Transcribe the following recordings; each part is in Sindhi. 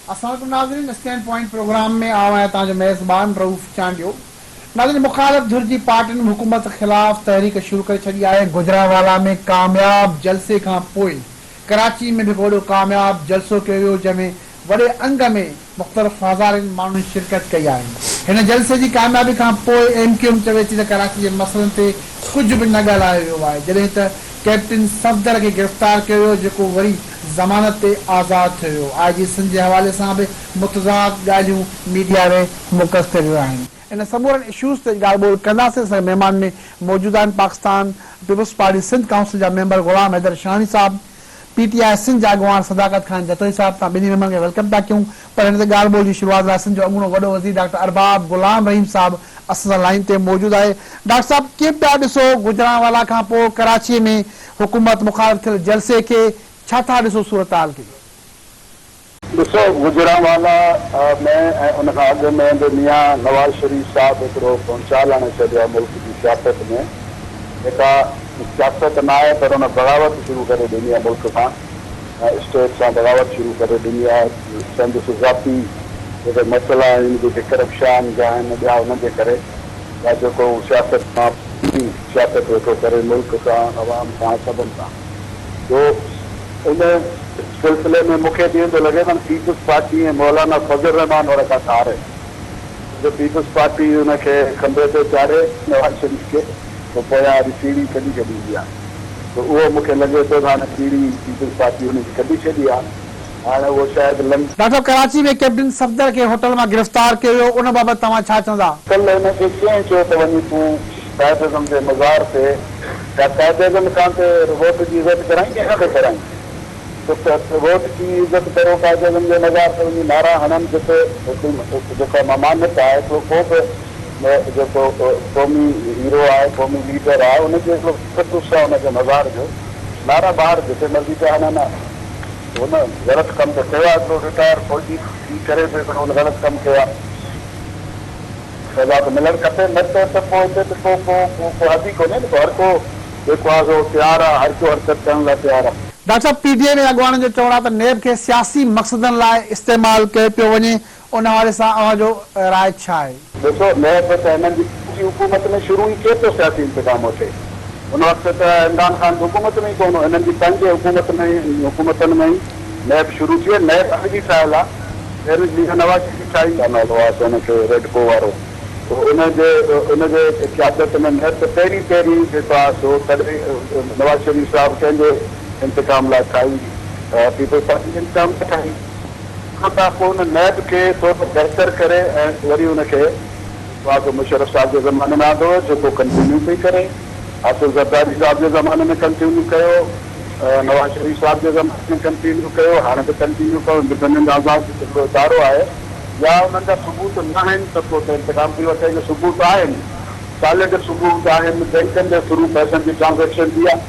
السلام عليڪم ناظرين اسٽينڊ پوائنٽ پروگرام ۾ آئون آهيان توهان جو ميزبان رئوف چانڊيو ناظرين مخالف ڌر جي پارٽين حڪومت خلاف تحريڪ شروع ڪري ڇڏي آهي گجرانوالا ۾ ڪامياب جلسي کان پوء ڪراچي ۾ به هڪ وڏو ڪامياب جلسو ڪيو ويو جنهن ۾ وڏي انگ ۾ مختلف هزارين ماڻهن شرڪت ڪئي آهي. هن جلسي جي ڪاميابي کان پوء ايم ڪيو ايم چوي ٿي ته ڪراچي جي مسئلن تي ڪجهه به نه ڳالهايو ويو آهي جڏهن ته ڪئپٽن صفدر کي گرفتار ڪيو ويو جيڪو وري ضمانت تي آزاد ٿيو ويو. آء جي سنڌ جي حوالي سان به متضاد ڳالهيون ميڊيا ۾ مڪس رهيون آهن. ان سمورن اشوز تي ڳالهه ٻولهه ڪنداسين. اسان جي مهمان ۾ موجود آهن Pakistan peoples party Sindh council جا ميمبر غلام حيدر شاهاڻي صاحب، پي ٽي آء سنڌ جا اڳواڻ صداقت خان جتوئي صاحب تان ٻنهي مهمانن کي welcome ٿا ڪيون پر هن تي ڳالهه ٻولهه جي شروعات لاء سنڌ جو اڳوڻو وڏو وزير ڊاڪٽر ارباب غلام رحيم صاحب اسان سان لائين تي موجود آهي ڊاڪٽر صاحب ڪيئن پيا ڏسو گجرانوالا کان پوء ڪراچي ۾ حڪومت مخالف ٿيل جلسي کي ڇا ٿا ڏسو صورتحال کي. ڏسو گجرانوالا ۾ ۽ ان کان اڳ ۾ به ميان نواز شريف صاحب هڪڙو ڀونچال آڻي ڇڏيو آهي ملڪ جي سياست ۾ جيڪا سياست نه آهي پر ان بغاوت شروع ڪري ڏني آهي ملڪ سان ۽ اسٽيٽ سان بغاوت شروع ڪري ڏني آهي سندس ذاتي جيڪي مسئلا آهن جيڪي ڪرپشن جا آهن ٻيا انهن جي ڪري يا جيڪو هو سياست مان سياست ويٺو ڪري ملڪ سان عوام سان سڀن سان جو ان سلسلي ۾ مون کي به ائين ٿو لڳي ته پيپلز پارٽي ۽ مولانا فضل الرحمان ان کان ڌار آهن جو پيپلز پارٽي ان کي کنڀي تي چاڙهي نواز شريف کي پوء پويان وري سيڙهي ڪڍي ڇڏيندي آهي ته اهو مون کي لڳي ٿو ته هاڻي سيڙهي پيپلز پارٽي ان جي ڪڍي ڇڏي آهي هاڻي اهو شايد لنگ ڊاڪٽر صاحب ڪراچي ۾ ڪئپٽن صفدر کي هوٽل مان گرفتار ڪيو ويو ان بابت توهان ڇا چوندا؟ ڪلهه هن کي ڪنهن چيو ته وڃي تون قائداعظم جي مزار تي يا قائداعظم کان تي ووٽ جي عزت ڪرائين ڪنهن کان ٿو ڪرائين ته ووٽ جي عزت ڪرو قائداعظم جي مزار تي وڃي نعرا هڻن جتي هڪڙي جيڪا ممانعت آهي هڪڙو ڪو به جيڪو قومي هيرو آهي قومي ليڊر آهي ان جي هڪڙو تقدس آهي ان جي مزار جو نعرا ٻاهر جتي مرضي پيا هڻن ها هن غلط ڪم ته ڪيو آهي هڪڙو رٽائر فوجي ٿي ڪري به هڪڙو هن غلط ڪم ڪيو آهي. سزا ته ملڻ کپي نه ته ته پوء هتي ته ڪو ڪو ڪو ڪو حد ئي ڪونهي نه پوء هر ڪو جيڪو آهي سو تيار آهي هر ڪو حرڪت ڪرڻ لاء تيار آهي. ڊاڪٽر صاحب پي ڊي ايم اي اڳواڻن جو چوڻ آهي ته نيب کي سياسي مقصدن لاء استعمال ڪيو پيو وڃي ان حوالي سان اوهان جو راء ڇا آهي؟ ڏسو نيب ته هنن جي پنهنجي حڪومت ۾ شروع ئي ڪير ٿو سياسي انتقام وٺي ان وقت ته عمران خان ته حڪومت ۾ ئي ڪونه هو هنن جي پنهنجي حڪومت ۾ حڪومتن ۾ ئي نيب شروع ٿي نيب اڳ جي ٺاهيل آهي پهرين ميان نواز شريف ٺاهي. ڇا نالو آهي سو ان کي ريڊڪو وارو ان جي ان جي قيادت ۾ نيب ته پهرين پهرين جيڪو آهي سو تڏهن نواز شريف صاحب ڪنهن جي انتقام لاء ٺاهي پيپلز پارٽي جي انتقام لاء ٺاهي. ان کان پوء ان نيب کي ٿورو بهتر ڪري ۽ وري ان کي جيڪو آهي سو مشرف صاحب جي زماني ۾ آندو ويو جيڪو ڪنٽينيو پئي ڪري آصف زرداري صاحب جي زماني ۾ ڪنٽينيو ڪيو نواز شريف صاحب جي زماني ۾ ڪنٽينيو ڪيو هاڻي به ڪنٽينيو ڪيو انڊيپينڊنٽ آزاد هڪڙو ادارو آهي يا انهن جا ثبوت نه آهن ته پوء ته انتقام پئي وٺي جو ثبوت آهن سالڊ ثبوت آهن بينڪن جي ٿرو پئسن جي ٽرانزيڪشن ٿي آهي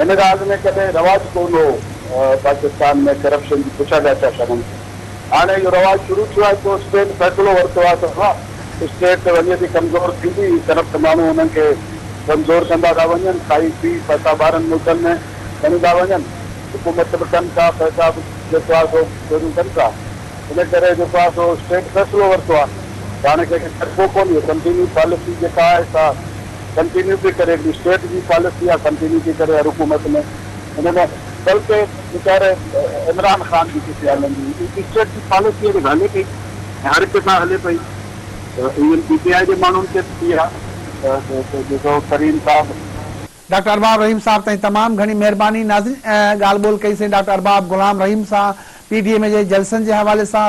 هن کان اڳ ۾ ڪڏهن رواج ڪونه هو پاڪستان ۾ ڪرپشن جي پڇا ڳاڇا ڪرڻ جي هاڻي اهو رواج شروع ٿيو آهي پوء اسٽيٽ فيصلو ورتو آهي ته ها اسٽيٽ وڃي ٿي ڪمزور ٿيندي ڪرپٽ ماڻهو انهن کي ڪمزور ڪندا ٿا وڃن کائي پي پئسا ٻاهرن ملڪن ۾ کڻي ٿا وڃن حڪومت به ڪن ٿا پئسا به جيڪو آهي سو چوريون ڪن ٿا ان ڪري جيڪو آهي سو اسٽيٽ فيصلو ورتو آهي ته هاڻي ڪنهن کي ڇڏبو ڪونه اهو ڪنٽينيو پاليسي جيڪا آهي سا ڪنٽينيو پئي ڪري هڪڙي اسٽيٽ جي پاليسي آهي ڪنٽينيو پئي ڪري هر حڪومت ۾ ان ۾ بلڪه ويچاري عمران خان جي ڪٿي هلندي هئي اسٽيٽ جي پاليسي اهڙي هلي پئي ۽ هر هڪ سان هلي پئي ايون پي ٽي آء جي ماڻهن کي به ٿي آهي ته ڏسو ترين صاحب. ڊاڪٽر ارباب رحيم صاحب تائين تمام گهڻي مهرباني ناظرين ڳالهه ٻولهه ڪئي سين ڊاڪٽر ارباب غلام رحيم سان پي ڊي ايم اي جي جلسن جي حوالي سان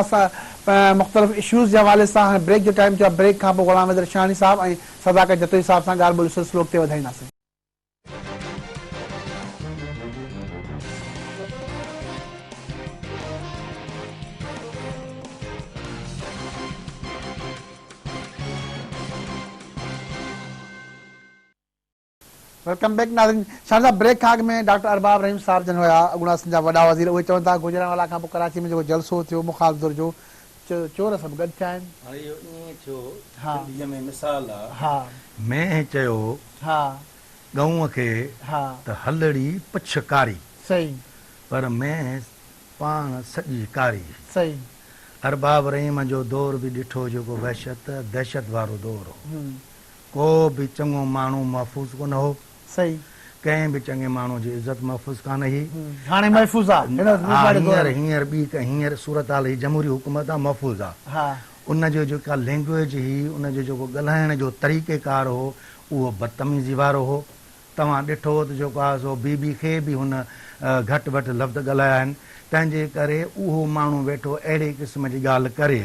مختلف اشوز جي حوالي سان هاڻي بريڪ جو ٽائيم ٿيو آهي بريڪ کان پوء غلام حيدر شاهاڻي صاحب ۽ صداقت جتوئي صاحب سان ڳالهه ٻولهه جو سلسلو اڳتي وڌائينداسين. Welcome back ناظرين شاهه صاحب بريڪ کان اڳ ۾ ڊاڪٽر ارباب رحيم صاحب جن هيا اڳوڻا سنڌ جا وڏا وزير اهي چون ٿا گوجرانوالا کان پوء ڪراچي ۾ جيڪو جلسو ٿيو مخالف ڌر جو چور سڀ گڏ ٿيا آهن. هاڻي اهو ائين ٿيو سنڌيء ۾ مثال آ. مينهن چيو ڳئون کي ته هلڙي پڇ ڪاري. پر مينهن پاڻ سڄي ڪاري هئي. ارباب رحيم جو دور به ڏٺو جيڪو وحشت دهشت وارو دور هو. ڪو به چڱو ماڻهو محفوظ ڪونه هو. صحيح. ڪنهن به چڱي ماڻهو جي عزت محفوظ ڪانه هئي. هاڻي محفوظ آ. هن ها هينئر هينئر ٻي هينئر صورتحال هي جمهوري حڪومت آ محفوظ آ. ها. ان جو جيڪا لينگويج هئي ان جو جيڪو ڳالهائڻ جو طريقي ڪار هو اهو بدتميزي وارو هو. توهان ڏٺو ته جيڪو آهي سو بي بي کي به هن گهٽ وڌ لفظ ڳالهايا آهن، تنهن جي ڪري اهو ماڻهو ويٺو اهڙي قسم جي ڳالهه ڪري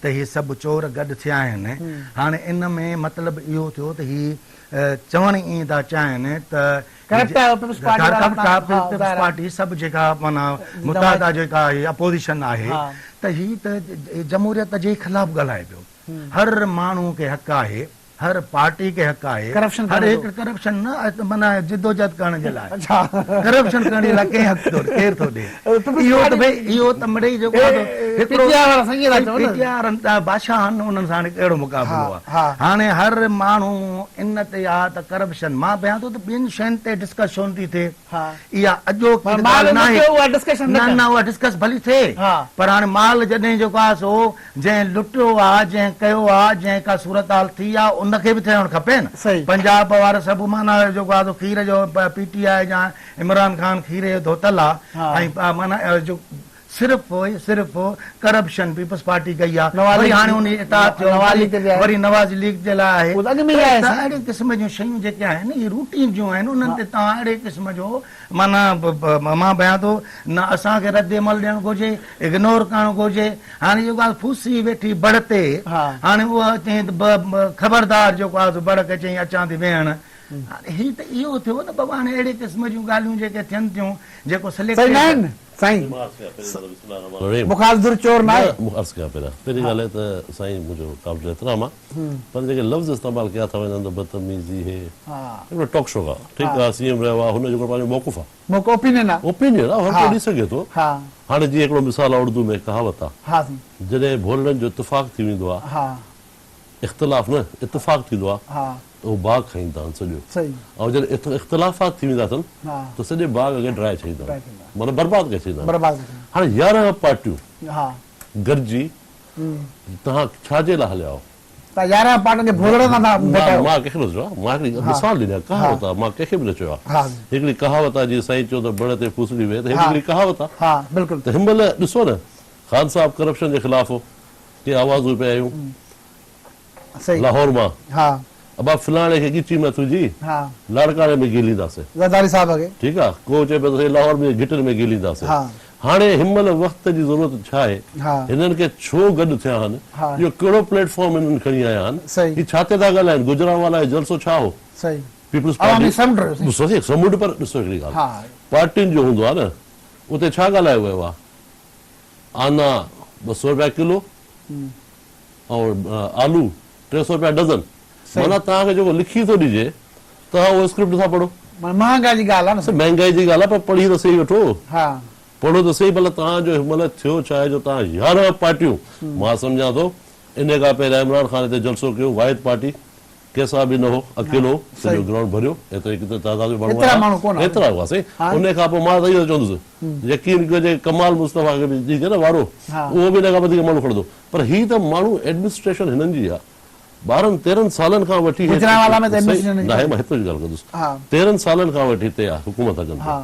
ته هي سڀ چور گڏ ٿيا آهن. هاڻي ان ۾ مطلب اهو ٿيو ته هي چوڻ ائين ٿا چاهين ته ڪرپٽ آهي پيپلز پارٽي وارا پيپلز پارٽي سڀ جيڪا معنيٰ متحده جيڪا هي اپوزيشن آهي ته هي ته جمهوريت جي خلاف ڳالهائي پيو. هر ماڻهو کي حق آهي هر پارٽي کي حق آهي ڪرپشن هر هڪ ڪرپشن نه معنيٰ جدوجهد ڪرڻ جي لاء ڪرپشن ڪرڻ جي لاء ڪنهن حق ٿو ڪير ٿو ڏي اهو ته ڀئي اهو ته مڙئي جيڪو هڪڙو پي ٽي آء وارا سائين ٿا چون پي ٽي آء وارن ته بادشاهه آهن انهن سان هاڻي ڪهڙو مقابلو آهي هاڻي هر ماڻهو ان تي آهي ته ڪرپشن مان ڀيان ٿو ته ٻين شين تي ڊسڪس ڇو نٿي ٿئي اها اڄوڪي ڳالهه ناهي نه نه اها ڊسڪس ڀلي ٿئي پر هاڻي مال جڏهن جيڪو آهي سو جنهن لٽيو آ، جنهن ڪيو آ، جنهن ڪا صورتحال ٿي آ، ان کي به ٿيڻ کپي نه. پنجاب وارا سڀ معنيٰ جيڪو آ سو کير جو پي ٽي آء يا عمران خان کير جو ڌوتل آ ۽ معنيٰ جو صرف صرف ڪرپشن پيپلز پارٽي ڪئي آ وري هاڻي ان جي اطاعت ٿيو وري نواز ليگ جي لاء آهي ته اهڙي قسم جون شيون جيڪي آهن اهي روٽين جون آهن انهن تي توهان اهڙي قسم جو معنيٰ مان ڀانيان ٿو نه اسان کي رد عمل ڏيڻ گهرجي، اگنور ڪرڻ گهرجي. هاڻي جيڪو آهي ڦوسي ويٺي بڙ تي، هاڻي اها چيائين ته خبردار جيڪو آهي سو بڙ کي چيائين اچان ٿي ويهڻ. هاڻي هي ته اهو ٿيو نه بابا هاڻي اهڙي قسم جون ڳالهيون جيڪي ٿين ٿيون جيڪو سليڪٽيڊ. سائين ناهن سائين مخالف ڌر چور ناهي. نه عرض ڪيان پهريان پهرين ڳالهه ته سائين منهنجو قابل احترام آهي. پر جيڪي لفظ استعمال ڪيا ٿا وڃن ته بدتميزي هي هڪڙو ٽاڪ شو آ ٺيڪ آ سي ايم رهيو آ هن جو پنهنجو موقف آ موقف اوپينين آ اوپينين آ هر ڪو ڏئي سگهي ٿو هاڻي جيئن هڪڙو مثال آ اردو ۾ ڪهاوت آ جڏهن ڀولڙن جو اتفاق ٿي ويندو آ اختلاف نه اتفاق ٿيندو آ ته هو باغ کائيندا آهن سڄو ۽ جڏهن اختلافات ٿي ويندا اٿن ته سڄي باغ کي ڊرائي ڇڏيندا آهن معنيٰ برباد ڪري ڇڏيندا آهن هاڻي 11 پارٽيون گڏجي توهان ڇا جي لاء هليا آهيو؟ توهان 11 پارٽين جي ڀولڙن سان ٿا ڀيٽايو. مان ڪنهن کي نه چيو آهي. مان هڪڙي مثال ڏني آهي. ڪهاوت آهي. مان ڪنهن کي به نه چيو آهي. هڪڙي ڪهاوت آهي جيئن سائين چيو ته بڙ تي ڦوسڙي ويهي ته هي به هڪڙي ڪهاوت آهي. ته هن مهل ڏسو نه خان صاحب ڪرپشن جي خلاف هو. ڪي آوازون پئي آيون. لاهور مان ابا فلاڻي کي ڳچي ۾ هٿ وجهي لاڙڪاڻي ۾ گهلينداسين. زرداري صاحب کي. ٺيڪ آ ڪو چئي پيو ته سائين لاهور ۾ گهٽن ۾ گهلينداسين. هاڻي هن مهل وقت جي ضرورت ڇا آهي؟ هنن کي ڇو گڏ ٿيا آهن؟ اهو ڪهڙو پليٽ فارم هنن کڻي آيا آهن؟ هي ڇا تي ٿا ڳالهائين؟ گجرانوالا جو جلسو ڇا هو؟ پيپلز پارٽي ڏسو سائين سمنڊ پر ڏسو هڪڙي ڳالهه پارٽين جو هوندو آهي نه اتي ڇا ڳالهايو ويو آهي؟ آنا 200 رپيا ڪلو ۽ آلو 300 رپيا ڊزن معنيٰ توهان کي جيڪو لکي ٿو ڏجي توهان اهو اسڪرپٽ نٿا پڙهو. معنيٰ مهانگائي جي ڳالهه آهي نه سائين. مهانگائي جي ڳالهه آهي پر پڙهي ته سهي وٺو. پڙهو ته سهي ڀلا توهان جو هن مهل ٿيو ڇا آهي جو توهان 11 پارٽيون مان سمجهان ٿو انهي کان پهريان عمران خان هتي جلسو ڪيو واحد پارٽي ڪنهن سان به نه هو اڪيلو هو سڄو گرائونڊ ڀريو ايتري ڪتي تعداد ۾ ماڻهو آيا ايترا هئا سائين انهي کان پوء مان ته اهو چوندس يقين ڪيو جي ڪمال مصطفيٰ کي به ڏجي نه وارو اهو به ان کان وڌيڪ ماڻهو کڻندو پر هي ته ماڻهو ايڊمنسٽريشن هنن جي آهي 12 13 سالن کان وٺي گجرانوالا ۾ ته ايڊمنسٽريشن ناهي مان هتو جي ڳالهه ڪندس 13 سالن کان وٺي هتي آهي حڪومت ڪن ٿا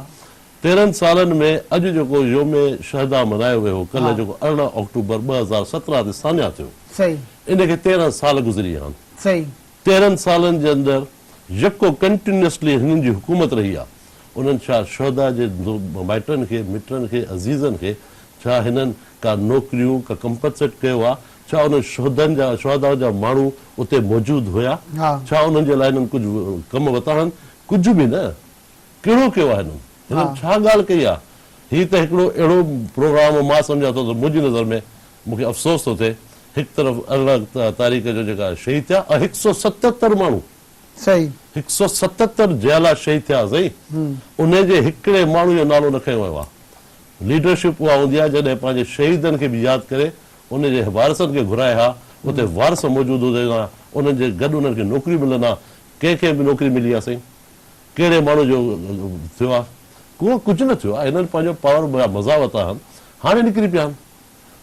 13 سالن ۾ اڄ جيڪو يوم شهدا ملهايو ويو هو ڪلهه جيڪو 18 آڪٽوبر 2017 تي سانحا ٿيو ان کي 13 سال گذري ويا آهن 13 سالن جي اندر يڪو ڪنٽينيوسلي هنن جي حڪومت رهي آهي انهن ڇا شهدا جي مائٽن کي مٽن کي عزيزن کي ڇا هنن ڪا نوڪريون ڪا ڪمپنسيٽ ڪيو آهي ڇا انهن شهدن جا شهداء جا ماڻهو اتي موجود هيا ڇا انهن جي لاء هنن ڪجهه ڪم وتا آهن ڪجهه به نه ڪهڙو ڪيو آهي هنن؟ هنن ڇا ڳالهه ڪئي آهي؟ هي ته هڪڙو اهڙو پروگرام هو مان سمجهان ٿو ته منهنجي نظر ۾ مون کي افسوس ٿو ٿئي هڪ طرف 18 تاريخ جو جيڪا شهيد ٿيا ۽ هڪ سو 77 ماڻهو هڪ سو 77 جيالا شهيد ٿيا سائين انهي جي هڪڙي ماڻهو جو نالو نه کنيو ويو آهي ليڊرشپ اها هوندي آهي جڏهن پنهنجي شهيدن کي به ياد ڪري انهي جي وارثن کي گهرائي ها اتي وارث موجود هجن ها انهن جي گڏ انهن کي نوڪريون ملن ها ڪنهن کي به نوڪري ملي آهي سائين ڪهڙي ماڻهو جو ٿيو آ؟ ڪو ڪجهه نه ٿيو آ. هنن پنهنجو پاور جا مزا ورتا آهن. هاڻي نڪري پيا آهن.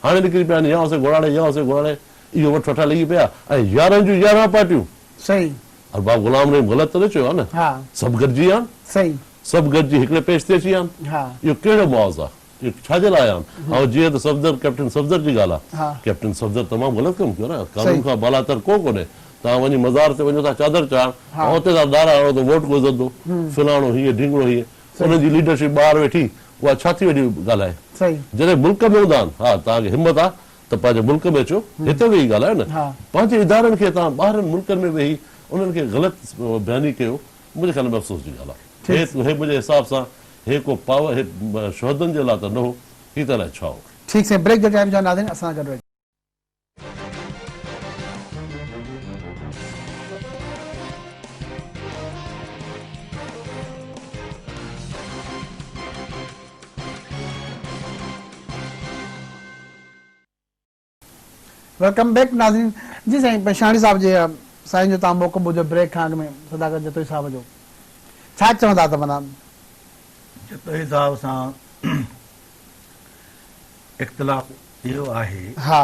هاڻي نڪري پيا آهن يا اسين گهوڙاڙي يا اسين گهوڙاڙي اهو وٺ وٺا لڳي پيا ۽ 11 جون 11 پارٽيون. صحيح. ارباب غلام رحيم غلط ته نه چيو آهي نه. ها. سڀ گڏجي ويا آهن. صحيح. سڀ گڏجي هڪڙي پيج تي اچي ويا آهن. ها. اهو ڪهڙو معاوضو آهي؟ اهو ڇا جي لاء آيا آهن؟ ۽ جيئن ته صفدر ڪئپٽن صفدر جي ڳالهه آهي. ڪئپٽن صفدر تمام غلط ڪم ڪيو نه. قانون کان بالاتر ڪو ڪونهي. توهان وڃي مزار تي وڃو ٿا چادر چاڙهڻ ۽ اتي ٿا نعرا هڻو ته ووٽ گذرندو. فلاڻو هيئن ڍينگڙو هيئن. انهن جي ليڊرشپ ٻاهر ويٺي اها ڇا ٿي ويٺي ڳالهائي. جڏهن ملڪ ۾ هوندا آهن ها توهان کي همت آهي ته پنهنجي ملڪ ۾ اچو هتي ويهي ڳالهايو نه. پنهنجي ادارن کي توهان ٻاهرن ملڪن ۾ ويهي انهن کي غلط بياني ڪيو منهنجي خيال ۾ افسوس جي ڳالهه آهي. هي منهنجي حساب سان هي ڪو پاور هي شهدن جي لاء ته نه هو هي ته الائي ڇا هو. ٺيڪ سائين بريڪ جو ٽائيم ٿيو آهي ناظرين اسان سان گڏ رهجو. Welcome back ناظرين جي سائين پشاڻي صاحب جي سائين جو تان موقف ٻڌو بريڪ کان اڳ ۾ صداقت جتوئي صاحب جو ڇا چوندا ته معنيٰ. جتوئي صاحب سان اختلاف اهو آهي ها.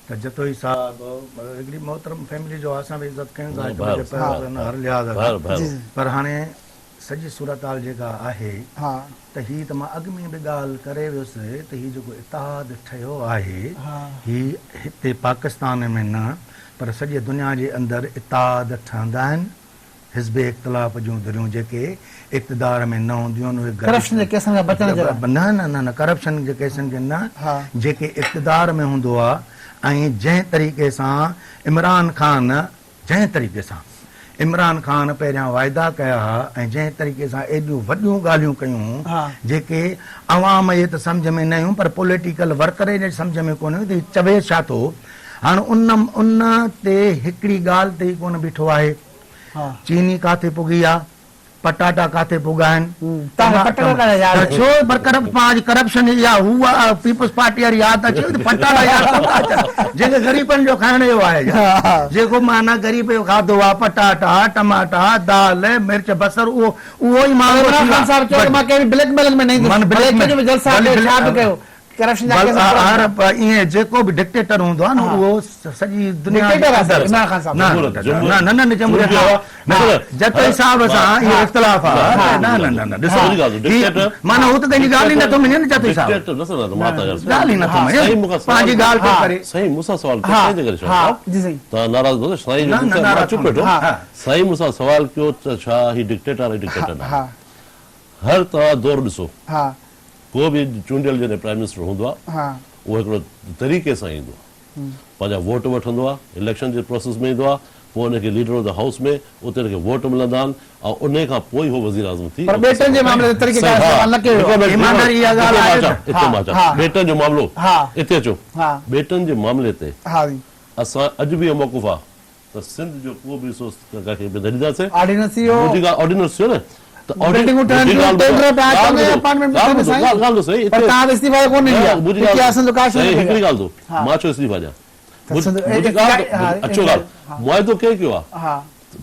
ته جتوئي صاحب هڪڙي محترم فيملي جو اسان به عزت ڪيون ٿا هڪ ٻئي جي پير هر لحاظ کان پر هاڻي سڄي صورتحال جيڪا آهي ته هي ته مان اڳ ۾ به ڳالهه ڪري ويس ته هي جيڪو اتحاد ٺهيو آهي هي هتي پاڪستان ۾ نه پر سڄي دنيا جي اندر اتحاد ٺهندا آهن حزب اختلاف جون ڌريون جيڪي اقتدار ۾ نه هونديون آهن اهي ڪرپشن جي ڪيسن کان بچڻ جي لاء نه نه نه نه ڪرپشن جي ڪيسن کي نه جيڪي اقتدار ۾ هوندو آهي ۽ جنهن طريقي سان عمران خان جنهن طريقي سان عمران خان پهريان واعدا ڪيا ها ۽ جنهن طريقي سان ايڏيون وڏيون ڳالهيون ڪيون هون جيڪي عوام جي ته سمجهه ۾ نه هيون پر پوليٽيڪل ورڪرن جي سمجهه ۾ ڪونه هيون ته هي چوي ڇا ٿو هاڻ ان ان تي هڪڙي ڳالهه تي ئي ڪونه بيٺو آهي چيني ڪاٿي پڳي آ پٽاٽا ڪاٿي پڳا آهن ڇو پر ڪرپشن ڪرپشن اها هو پيپلز پارٽي واري ياد اچي ته پٽاٽا ياد ڪونه ٿا اچن جيڪي غريبن جو کائڻ جو آهي جيڪو معنيٰ غريب جو کاڌو آهي پٽاٽا ٽماٽا دال مرچ بصر اهو اهو ئي مهانگو ٿي ويو صاحب چيو ته مان ڪنهن به بليڪ ميلنگ ۾ نه ايندس ڀلي ڪنهن جو به جلسا ڪيو ڇا به ڪيو ڪرپشن جا ڪيس پورا هر ائين جيڪو به ڊڪٽيٽر هوندو آهي نه اهو سڄي دنيا ڊڪٽيٽر آهي سر عمران خان صاحب نه نه نه نه جمهوريت نه جتوئي صاحب سان اهو اختلاف آهي نه نه نه نه ڏسو معنيٰ هو ته ڪنهن جي ڳالهه ئي نٿو مڃي نه جتوئي صاحب ڳالهه ئي نٿو مڃي پنهنجي ڳالهه ٿو ڪري سائين مون سان سوال ڪيو ڪنهن جي ڪري شاهه جي سائين توهان ناراض نه ٿيو سائين جو مان چپ ويٺو سائين مون سان سوال ڪيو ته ڇا هي ڊڪٽيٽر آهي ڊڪٽيٽر نه آهي هر توهان دور ڏسو ڪو به چونڊيل جڏهن پرائم منسٽر هوندو آهي اهو هڪڙو طريقي سان ايندو آهي پنهنجا ووٽ وٺندو آهي اليڪشن جي پروسيس ۾ ايندو آهي پوء ان کي ليڊر آف the house ۾ اتي ان کي ووٽ ملندا آهن ۽ انهي کان پوء ئي هو وزيراعظم ٿي پر ٻيٽن جي معاملي تي طريقي ڪار استعمال نه ڪيو ويو آهي. ايمانداري اها ڳالهه آهي ته اتي مان اچان ٻيٽن جو معاملو اتي اچو ٻيٽن جي معاملي تي اسان اڄ به اهو موقف آهي ته سنڌ جو ڪو به حصو ڪنهن کي به نه ڏينداسين. آرڊيننس ٿي ويو. منهنجي ڳالهه آرڊيننس ٿيو نه ته بلڊنگون ٺهن ٿيون ٽينڊر پيا اچن اپائنٽمينٽ پيا ٿين سائين پر توهان ته استعيفا ڪونه ڏني آهي پي ٽي آء سنڌ ڪا شيء نه ڪئي هڪڙي ڳالهه ٿو مان ڇو استعيفا ڏيان منهنجي ڳالهه اچو ڳالهه معاهدو ڪنهن ڪيو آهي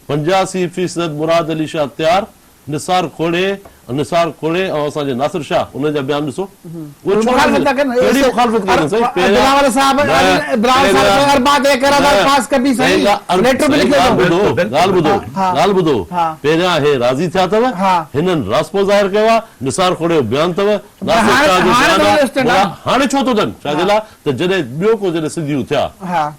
85 فيصد مراد علي شاهه تيار نثار کوڙي نثار کوڙي ۽ اسان جي ناصر شاهه انهن جا بيان ڏسو اهي ڇو مخالفت ٿا ڪن ڪهڙي مخالفت ڪئي اٿن سائين پهريان بلاول صاحب بلاول صاحب چيو اربع تي قرارداد پاس ڪبي سائين ليٽر به لکيو اٿئون ٻڌو ڳالهه ٻڌو ڳالهه ٻڌو پهريان هي راضي ٿيا اٿو هنن راضپو ظاهر ڪيو آهي نثار کوڙي جو بيان اٿو ناصر شاهه جو بيان آهي هاڻي ڇو ٿو ڏن ڇا جي لاء ته جڏهن ٻيو ڪو جڏهن سنڌيون ٿيا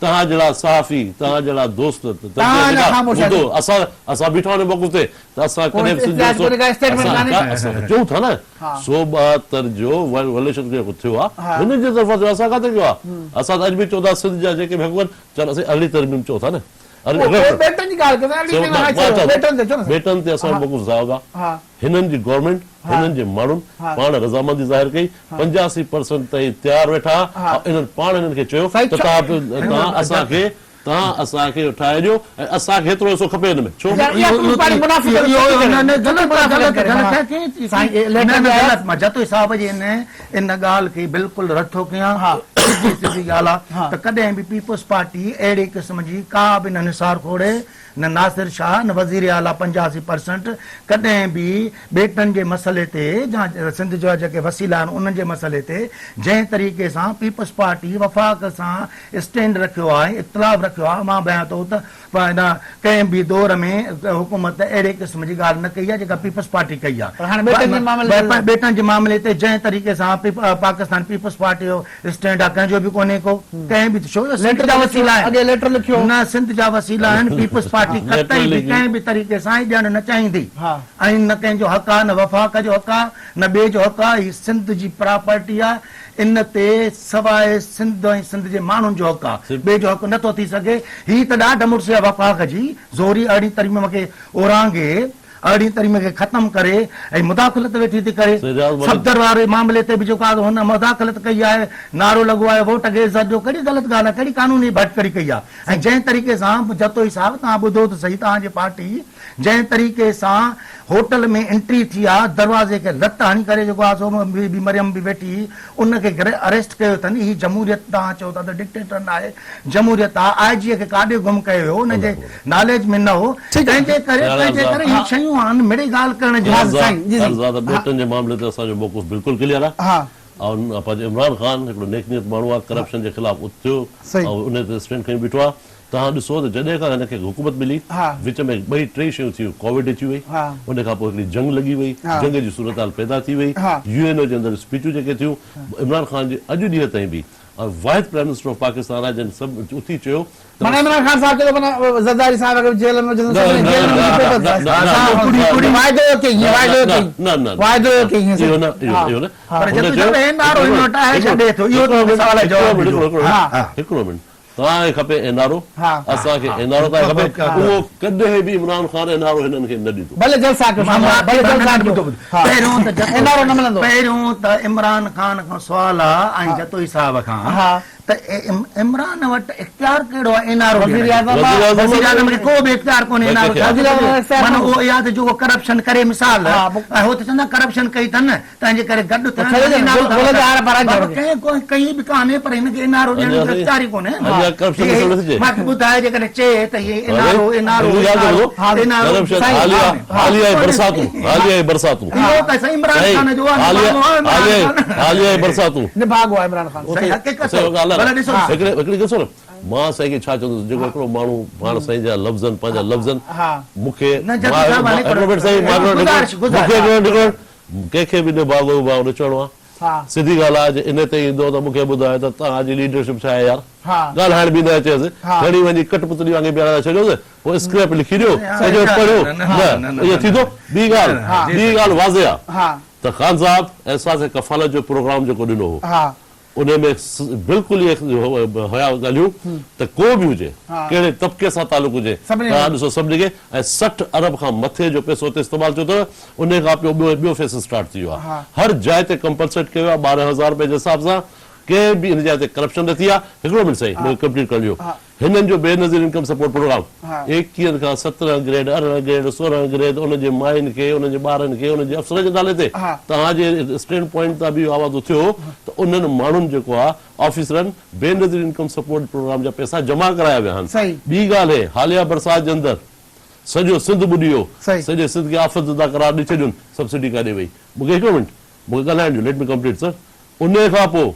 توهان جهڙا صحافي توهان جهڙا دوست تجزيه نگار ٻڌو اسان اسان بيٺا آهيون موقف تي ته اسان ڪڏهن به سنڌ جو اسان چئون ٿا نه 172 جو وليشن جيڪو ٿيو آهي هنن جي طرفان ٿيو اسان ڪاٿي ڪيو آهي اسان ته اڄ به چئون ٿا سنڌ جا جيڪي به حق آهن چل اسين ارڙهين ترميم چئون ٿا نه ٻيٽن تي اسان جو موقف ظاهر آهي هنن جي گورنمينٽ هنن جي ماڻهن پاڻ رضامندي ظاهر ڪئي 85 پرسنٽ تائين تيار ويٺا ۽ انهن پاڻ هنن کي چيو ته توهان اسان کي توهان اسان کي اهو ٺاهي ڏيو ۽ اسان کي هيترو حصو کپي هن ۾ ڇو؟ مان جتوئي صاحب جي ان ڳالهه کي بلڪل رد ٿو ڪيان. سڌي سڌي ڳالهه آ ته ڪڏهن به پيپلز پارٽي اهڙي قسم جي ڪا به نه نثار کوڙي نه ناصر شاهه نه وزير اعليٰ 85 پرسنٽ ڪڏهن به ٻيٽن جي مسئلي تي يا سنڌ جا جيڪي وسيلا آهن انهن جي مسئلي تي جنهن طريقي سان پيپلز پارٽي وفاق سان اسٽينڊ رکيو آهي ۽ اختلاف رکيو آهي مان ڀانيان ٿو ته هن ڪنهن به دور ۾ حڪومت اهڙي قسم جي ڳالهه نه ڪئي آهي جيڪا پيپلز پارٽي ڪئي آهي. پر هاڻي ٻيٽن جي معاملي تي. ٻيٽن جي معاملي تي جنهن طريقي سان پاڪستان پيپلز پارٽي جو اسٽينڊ آهي ڪنهن جو به ڪونهي ڪو ڪنهن به ڇو جو سنڌ جا وسيلا آهن نه سنڌ جا وسيلا آهن پيپلز پارٽي قطعي به ڪنهن به طريقي سان ڏيڻ نه چاهيندي ۽ نه ڪنهن جو حق آهي نه وفاق جو حق آهي نه ٻئي جو حق آهي هي سنڌ جي پراپرٽي آهي ان تي سواء سنڌ ۽ سنڌ جي ماڻهن جو حق آ، ٻئي جو حق نه ٿو ٿي سگهي. هي ته ڏاڍ مڙسي آ وفاق جي، زوري ارڙهين ترميم کي اورانگهي، ارڙهين ترميم کي ختم ڪري ۽ مداخلت ويٺي ٿي ڪري. صفدر واري معاملي تي به جيڪو آ هن مداخلت ڪئي آهي، نعرو لڳو آهي ووٽ کي عزت ڏيو، ڪهڙي غلط ڳالهه آ، ڪهڙي قانوني ڀٽڪڙي ڪئي آ ۽ جنهن طريقي سان جتوئي صاحب توهان ٻڌو ته سهي توهان جي پارٽي جنهن طريقي سان هوٽل ۾ انٽري ٿي آ دروازي کي لت هڻي ڪري جيڪو آ سو بي بي مريم به ويٺي هئي ان کي اريسٽ ڪيو اٿن هي جمهوريت توهان چئو ٿا ته ڊڪٽيٽر ناهي جمهوريت آ آء جي کي ڪاڏي گم ڪيو ويو ان جي ناليج ۾ نه هو تنهن جي ڪري تنهن جي ڪري هي شيون آهن مڙئي ڳالهه ڪرڻ جون. خانزاده ٻيٽن جي معاملي تي اسان جو موقف بلڪل ڪليئر آ ۽ پنهنجو عمران خان هڪڙو نيڪ نيت ماڻهو آ ڪرپشن جي خلاف اٿيو ۽ ان تي اسٽينڊ کڻي بيٺو آ توهان ڏسو ته جڏهن کان هن کي حڪومت ملي، وچ ۾ ٻئي ٽي شيون ٿيون، ڪووڊ اچي وئي، ان کان پوء هڪڙي جنگ لڳي وئي، جنگ جي صورتحال پيدا ٿي وئي، يو اين او جي اندر اسپيچون جيڪي ٿيون، عمران خان جي اڄ ڏينهن تائين به واحد پرائم منسٽر آف پاڪستان آهي جنهن سڀ اٿي چيو ته معنيٰ عمران خان صاحب چيو ته معنيٰ زرداري صاحب کي به جيل ۾ وجهندس سڀني جيل ۾ وجهي پيو ته واعدو اهو ڪيئي هيئن واعدو اهو ڪيئي واعدو اهو ڪيئي هيئن اهو نه اهو نه پر جتوئي صاحب اين آر او هن وٽ آهي ڇا ڏئي ٿو اهو ته سوال جو جواب ڏجو. هڪڙو منٽ توهان کي کپي اين آر او، اسان کي اين آر او توهان کي کپي، اهو ڪڏهن به Imran Khan N R O هنن کي نه ڏيندو. ڀلي جلسا ڪيو شاهه صاحب، ڀلي جلسا ڪيو، اين آر او نه ملندو. پهريون ته عمران خان کان سوال آ ۽ جتوئي صاحب کان ته عمران وٽ اختيار ڪهڙو آ اين آر او ڏيڻ جو؟ وزيراعظم کي ڪو به اختيار ڪونهي اين آر او معنيٰ اهو اها ته جيڪو ڪرپشن ڪري مثال ۽ هو ته چوندا ڪرپشن ڪئي اٿن تنهن جي ڪري گڏ ٿيڻ لاء اين آر او ٿا وٺن. بابا ڪنهن ڪو ڪئي به ڪانهي پر هن کي اين آر او ڏيڻ جو اختيار ئي ڪونهي. مان کي ٻڌاء جيڪڏهن چئي ته هي N R O N R O N R O N R O اهو ته سائين عمران خان جو آهي نڀاڳو آهي عمران خان. نڀاڳو آهي عمران خان. سائين حقيقت ڀلا ڏسو. مان سائين کي ڇا چوندس جيڪو هڪڙو ماڻهو پاڻ سائين جا لفظن پنهنجا لفظن مون کي هڪڙو منٽ سائين مون کي هڪڙو ڪنهن کي به نڀاڳو وڀاڳو نه چوڻو آ. سڌي ڳالهه آ جي ان تي ايندو ته مون کي ٻڌايو ته توهان جي ليڊرشپ ڇا آهي يار. ڳالهائڻ به نه اچيس. کڻي وڃي ڪٺ پتلي وانگي بيهاري ٿا ڇڏيوس. پوء اسڪرپٽ لکي ڏيو سڄو پڙهيو نه اهو ٿيندو. ٻي ڳالهه ٻي ڳالهه واضح آ ته خان صاحب احساس ڪفالت جو پروگرام جيڪو ڏنو هو. انهي ۾ بلڪل اهي هيا ڳالهيون ته ڪو به هجي ڪهڙي طبقي سان تعلق هجي توهان ڏسو سڀني کي ۽ 60 ارب کان مٿي جو پئسو اتي استعمال ٿيو اٿو انهي کان پوء ٻيو ٻيو فيس اسٽارٽ ٿي ويو آهي هر جاء تي ڪمپلسيٽ ڪيو ويو آهي 12 هزار رپئي جي حساب سان ڪنهن به ان جاء تي ڪرپشن نه ٿي آهي هڪڙو منٽ سائين مونکي ڪمپليٽ ڪرڻ ڏيو هنن جو بينظير انڪم سپورٽ پروگرام ايڪيهن کان سترهن گريڊ، ارڙهن گريڊ، سورهن گريڊ انهن جي ماين کي، انهن جي ٻارن کي، انهن جي افسرن جي نالي تي توهان جي اسٽينڊ پوائنٽ تان به اهو آواز اٿيو هو ته انهن ماڻهن جيڪو آهي آفيسرن بينظير انڪم سپورٽ پروگرام جا پئسا جمع ڪرايا ويا آهن. ٻي ڳالهه هي حاليه برسات جي اندر سڄو سنڌ ٻڏي ويو، سڄي سنڌ کي آفت زده قرار ڏئي ڇڏيون، سبسڊي ڪاڏي وئي؟ مون کي هڪڙو منٽ مون کي ڳالهائڻ ڏيو ليٽ مي ڪمپليٽ سر انهي کان پوء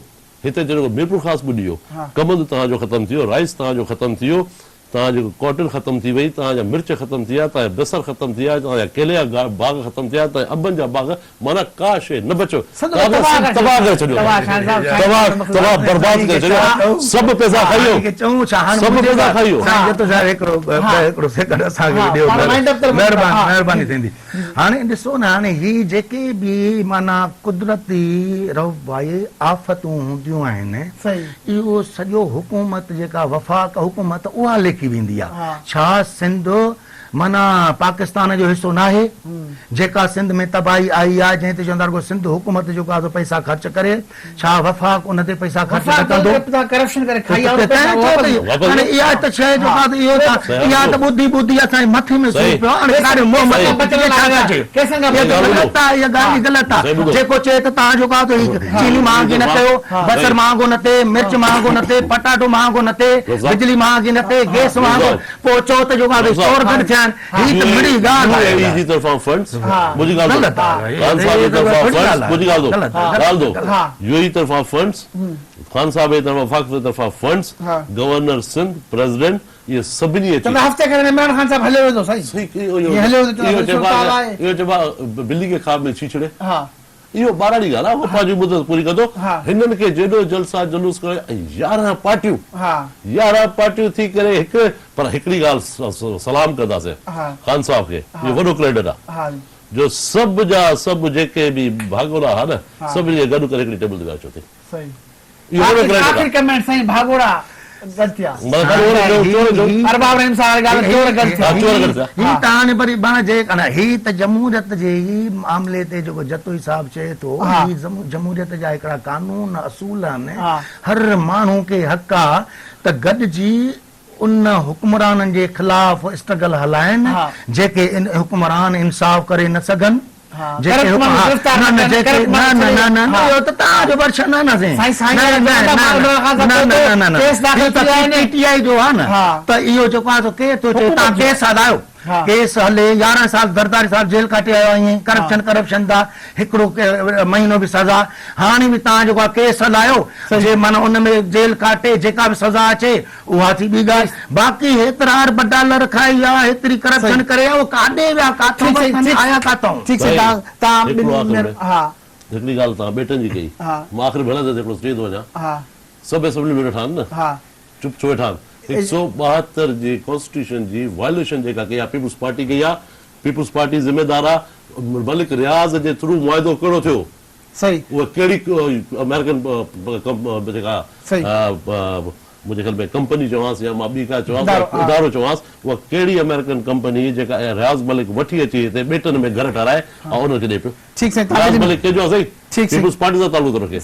هتي جهڙوڪ ميرپورخاص ٻڏي ويو، ڪمند توهان جو ختم ٿي ويو، رائيس توهان جو ختم ٿي ويو، توهان جي ڪاٽن ختم ٿي وئي، توهان جا مرچ ختم ٿي ويا، توهان جا بصر ختم ٿي ويا، توهان جا ڪيلي جا باغ ختم ٿي ويا، توهان جي انبن جا باغ، معنيٰ ڪا شيء نه بچيو، توهان کي سنڌ تباهه ڪري ڇڏيو اٿن، تباهه تباهه برباد ڪري ڇڏيو آهي، سڀ پئسا کائي ويو، سڀ پئسا کائي ويو. سائين جتو صاحب هڪڙو هڪڙو سيڪنڊ اسان کي به ڏيو مهرباني مهرباني ٿيندي. هاڻي ڏسو نه هاڻي هي جيڪي به معنيٰ قدرتي ربائي آفتون هونديون آهن اهو سڄو حڪومت جيڪا وفاق حڪومت اها ليکي ويندي آهي ڇا سنڌ معنيٰ پاڪستان جو حصو ناهي؟ جيڪا سنڌ ۾ تباهي آئي آهي جنهن تي چوندا رڳو سنڌ حڪومت جيڪو آهي سو پئسا خرچ ڪري، ڇا وفاق ان تي پئسا خرچ نه ڪندو؟ هاڻي اها ته شيء جيڪا آهي اهو ته اها ته ٻڌي ٻڌي اسان جي مٿي ۾ سور پيو آهي هاڻي ڪاڏي منهن مٿان بچڻ لاء ڇا ڪجي؟ اها ته غلط آهي اها ڳالهه ئي غلط آهي جيڪو چئي ته توهان جيڪو آهي سو هي چيني مهانگي نه ڪيو، بصر مهانگو نه ٿئي، مرچ مهانگو نه ٿئي، پٽاٽو مهانگو نه ٿئي، بجلي مهانگي نه ٿئي، گئس مهانگو پوء چئو ته جيڪو آهي چور گڏ ٿيا آهن، هي ته مڙئي ڳالهه آهي. يو اي اي جي طرفان فنڊز منهنجي ڳالهه ٻڌ خان صاحب جي طرفان فنڊز منهنجي ڳالهه ٻڌ ڳالهه ٻڌ يو اي اي طرفان فنڊز خان صاحب جي طرفان وفاق جي طرفان فنڊز گورنر سنڌ پريزيڊنٽ اهي سڀني اچي چوندا هفتي کن ۾ عمران خان صاحب هليو ويندو سائين اهو هليو ويندو چوندا اهو چئبو آهي بلي کي خواب ۾ ڇيڇڙي. اهو ٻاراڻي ڳالهه آهي، هو پنهنجي مدت پوري ڪندو. هنن کي جيڏو جلسا جلوس ڪري ۽ 11 پارٽيون 11 پارٽيون ٿي ڪري هڪ پر هڪڙي ڳالهه سلام ڪنداسين خان صاحب کي اهو وڏو ڪريڊٽ آهي جو سڀ جا سڀ جيڪي به ڀاڳوڙا ها نه سڀني کي گڏ ڪري هڪڙي ٽيبل تي ويهاري ڇڏيو اٿئي. اهو وڏو ڪريڊٽ آخر ڪمينٽ سائين ڀاڳوڙا گڏ ٿيا. ارباب رحيم صاحب واري ڳالهه چور گڏ ٿيا. چور گڏ ٿيا. هي ته هاڻي وري معنيٰ جي هي ته جمهوريت جي ئي معاملي تي جيڪو جتوئي صاحب چئي ٿو هي جمهوريت جا هڪڙا قانون اصول آهن هر ماڻهو کي حق آ ته گڏجي ان حڪمرانن جي خلاف اسٽرگل هلائن جيڪي حڪمران انصاف ڪري نه سگهن جيڪي نه نه جيڪي نه نه نه نه نه اهو ته توهان جو ورشن آهي نه سائين نه نه نه نه نه نه هي ته پي ٽي آء جو آهي نه ته اهو جيڪو آهي سو ڪير ٿو چئي توهان ڪيس هلايو ڪيس هلي 11 سال زرداري صاحب جيل ڪاٽي آيو آهي ڪرپشن ڪرپشن دا هڪڙو مهينو به سزا هاڻي به توهان جيڪو آهي ڪيس هلايو جي معنيٰ ان ۾ جيل ڪاٽي جيڪا به سزا اچي اها ٿي ٻي ڳالهه باقي هيترا ارب ڊالر کائي ويا هيتري ڪرپشن ڪري ويا اهي ڪاڏي ويا ڪاٿئون وٺن آيا ڪاٿئون. ٺيڪ سائين تان تان هڪڙو آخر ۾ هڪڙي ڳالهه تان ٻيٽن جي ڪئي مان آخر ۾ هلندي هڪڙو چئي ٿو وڃان سڀ اسيمبلي ۾ ويٺا آهن نه چپ ڇو ويٺا آهن هڪ سو 72 جي ڪانسٽيٽيوشن جي وائليشن جيڪا ڪئي آهي پيپلز پارٽي ڪئي آهي پيپلز پارٽي ذميدار آهي ملڪ رياض جي ٿرو معاهدو ڪهڙو ٿيو صحيح. اها ڪهڙي آمريڪن جيڪا منهنجي خيال ۾ ڪمپني چوانس يا مان ٻي ڪا چوانس ادارو چوانس اها ڪهڙي آمريڪن ڪمپني جيڪا رياض ملڪ وٺي اچي هتي ٻيٽن ۾ گهر ٺهرائي ۽ انهن کي ڏئي پيو. ٺيڪ سائين رياض ملڪ ڪنهن جو آهي سائين؟ پيپلز پارٽي سان تعلق ٿو رکي.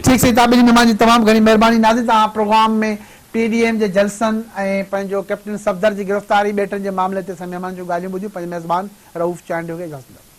ٺيڪ سائين توهان ٻنهي مهمان جي تمام گهڻي مهرباني ناظرين توهان پروگرام ۾ پي ڊي ايم جي جلسن ۽ پنهنجو ڪئپٽن صفدر جي گرفتاري ٻيٽن جي معاملي تي اسان مهمانن جون ڳالهيون ٻڌيون پنهنجي ميزبان رئوف چانڊيو کي اجازت ڏيندا.